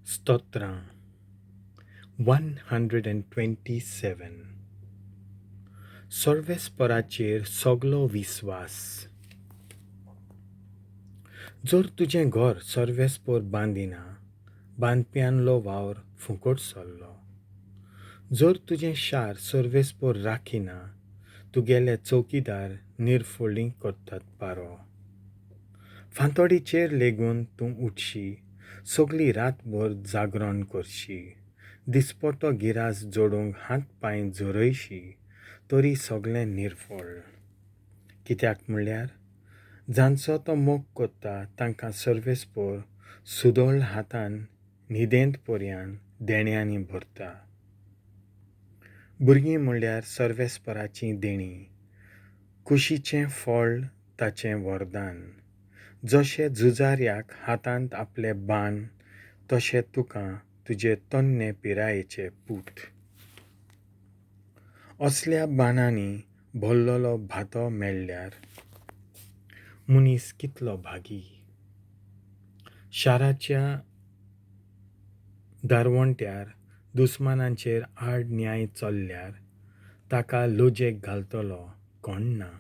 स्तोत्रां 127. सर्वेस्पराचेर सगलो विस्वास. जर तुजें घर सर्वेस्पर बांदिना, बांदप्यांलो वावर फुकट सरलो. जर तुजें शार सर्वेस्पर राखिना, तुगेले चौकीदार निर्फळी करतात पारो. फांतोडीचेर लेगून तूं उठशी, सगली रातभर जागरण करशी, दिसपटो गिरास जोडूंक हात पांय झरयशी, तरी सगलें निर्फळ. कित्याक म्हणल्यार जांचो तो मोग करता तांकां सर्वेस्पर सुदोळ हातान न्हिदेंत पर्यान देण्यांनी भरता. भुरगीं म्हणल्यार सर्वेस्पराचीं देणीं, कुशीचें फळ ताचें वरदान. जशें झुजाऱ्याक हातांत आपले बाण, तशें तुका तुजे तन्ने पिरायेचे पूत. असल्या बाणांनी भरलेलो भातो मेळ्ळ्यार मनीस कितलो भागी. शाराच्या दारवंट्यार दुस्मानांचेर आड न्याय चल्ल्यार ताका लजेक घालतलो कोण ना.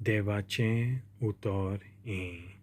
देवाचें उतर हें.